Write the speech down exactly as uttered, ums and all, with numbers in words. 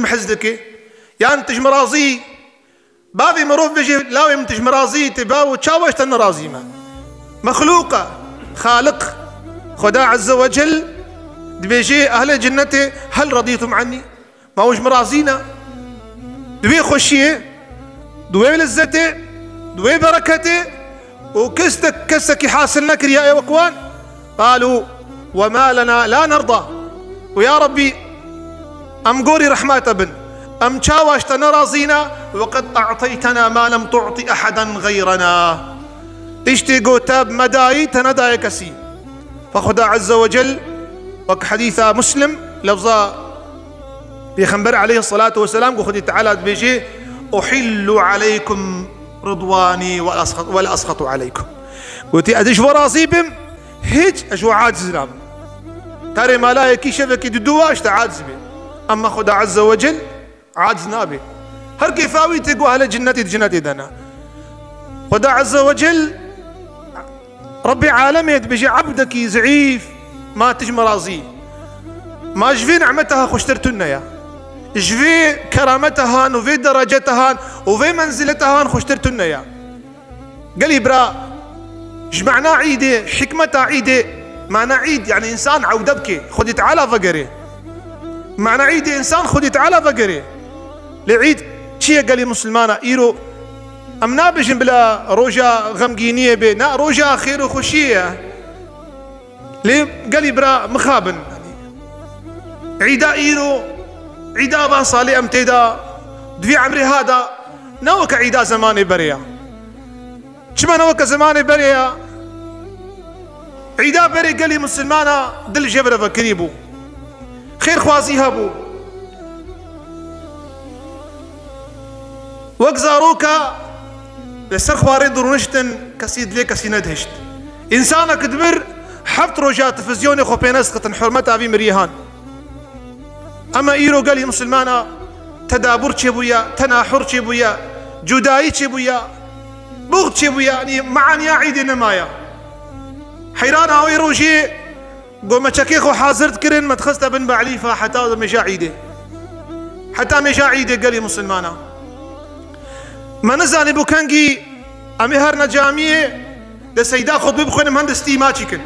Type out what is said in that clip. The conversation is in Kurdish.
hez dike? Yan tu ji min razî? Bavê mirov bêje, lawê min tu ji min razî, tê bawo çawa ji te nerazî me? Mexlûq e, Xaliq, Xweda Azze ve Cel dibêje ehlê cinnetê, "Hel radîtum annî?" Ma hûn ji min razî ne? Di wê xweşiyê, di wê lezzetê, di wê bereketê û kes te-, kesekî hasil nekiriye ê wek wan. Qalû, "Wema lena la nerda." Û ya Rabbî, em gorî rehma te bin. Em çawa ji te nerazî ne? "Ve qed a'teytena ma lem tu'ti eheden xeyrena." Tiştê ku te me dayî, te nedaye kesî. Fe Xweda Azze ve Cel, wek hedîsa Muslim, lefza Pêxember aleyhissalatu vesselam, ku Xwedê Teala dibêje, "Uhillu aleykum ridwanî ve la asxat-, ve la asxatu aleykum." Gotî, "Ez ji we razî bim, hiç ez ji we aciz nabim." Tarê malayekî şevekî di dû wa ji te aciz bê. Emma Xweda Azze ve Cel aciz nabe. Her kêfa wî tê ku ehlê cinnetê di cinnetê de ne. Xweda Azze ve Cel, Rebbê alemê dibêje, "Ebdekî zeîf, ma tu ji me razî? Ma ji vê nimeta xweştir tune ye. Ji vê kerameta han û vê dereceta han û vê menzileta han xweştir tune ye." Gelî bira, ji mana îdê, hikmeta îdê, mana îd, yani însan ewde bike, Xwedê Teala vegerê. Mana îdê însan Xwedê Teala vegerê. Lê îd çi ye gelî misilmana? Îro em nabêjin bila roja xemgîniyê bê, na, roja xêr û xweşiyê ye. Lê gelî bira mixabin. Îda îro, îda van salê em tê de, di vî emrê ha de, ne weke îda zemanê berê ya. Çima ne weke zemanê berê ya? Îda berê gelî misilmana dil jê ve re vekirî bû. Xêrxwazî hebû. Wek zaroka li ser xwarê dirûniştin, kesî dilê kesî nedihişt. Însanek dibir, heft roja televîzyonê xwe pê nediskitin, hurmeta vî miriyê han. Ema îro gelî misilmana tedabur çêbûye, tenahur çêbûye, cudayî çêbûye, buxd çêbûye, yanî meaniya îdê nemaye. Heyrana wê rojê, Go me çekê xwe hazir dikirin, me dixiste bin belîfa heta mêja îdê. Heta mêja îdê gelî misilmana. Me nizanî bo kengî em ê herine camiyê de seyda xutbe bixwînim, hem destî maçî kin.